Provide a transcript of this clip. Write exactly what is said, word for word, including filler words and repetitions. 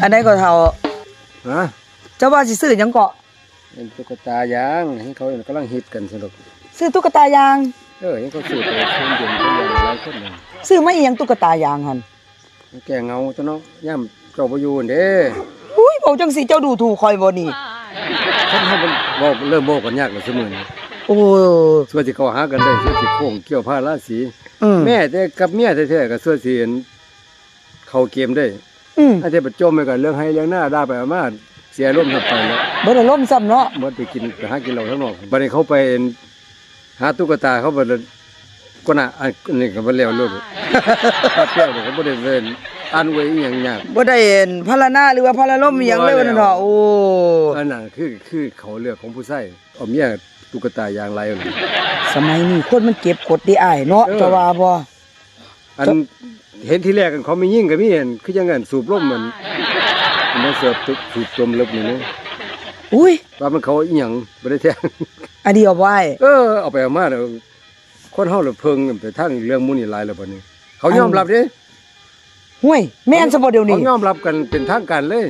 อันใดก็เฒ่า ฮะ เจ้าว่าสิซื้อหยังเกาะ เป็นตุ๊กตายางที่เขากำลังฮิตกันสนุก ซื้อตุ๊กตายาง เออเห็นเขาซื้อไปซื้อเด่นเขาอย่างหลายคนเลย ซื้อมาอีหยังตุ๊กตายางหั่น แก้เหงาตัวเนาะย่ำเจ้าบ่อยู่นั่นเด้ อุ้ยเว้าจังสิเจ้าดูถูกข่อยบ่นี่ ท่านเขามันบอกเริ่มบอกกันยากแล้วเสมอนี่ โอ้ ส่วนที่เขาหากันได้ส่วนที่โค้งเกี่ยวผ้าราศี อืม แม่แต่กับเมียแท้ๆก็ส่วนที่เห็นเขาเกมได้ อืม อันที่ประจมไปกันเรื่องให้เรื่องหน้าด่าไปเอามาเสียลมณ์ทับไปแล้ว บ่ได้ลมณ์ซ้ำเนาะ บ่ไปกินไปหากินเหล้าข้างนอกบัดนี้เขาไปหาตุ๊กตาเขาบัดก็น่ะอันนี้ก็บ่แล้วโลด ตัดแก้วเนี่ยเขาบ่ได้เว้นอันไว้อีหยังยาก บ่ได้เห็นพลานาหรือว่าพลาลมอีหยังเลยว่านั่นเนาะโอ้ อันนั้นคือคือเขาเลือกของผู้ชายเอาเมียตุ๊กตายางไรเอาเลย สมัยนี้คนมันเก็บกดได้อ้ายเนาะ เออ จะว่าบ่ อันเห็นทีแรกกันเขาไม่ยิ่งกับพี่เห็นคือยังไงสูบลมมันมันเสือสูบลมเลิกนี่นะ อุ้ย ว่ามันเขาอีหยังบ่ได้แท้ อันเดียวบ่อ้าย เออเอาไปเอามาแล้วคนเฮาละเพิ่งไปทางเรื่องหมู่นี่หลายแล้วบัดนี้ เขายอมรับเด้ ห้วยแม่นซะบ่เดี๋ยวนี้ เขายอมรับกันเป็นทางการเลย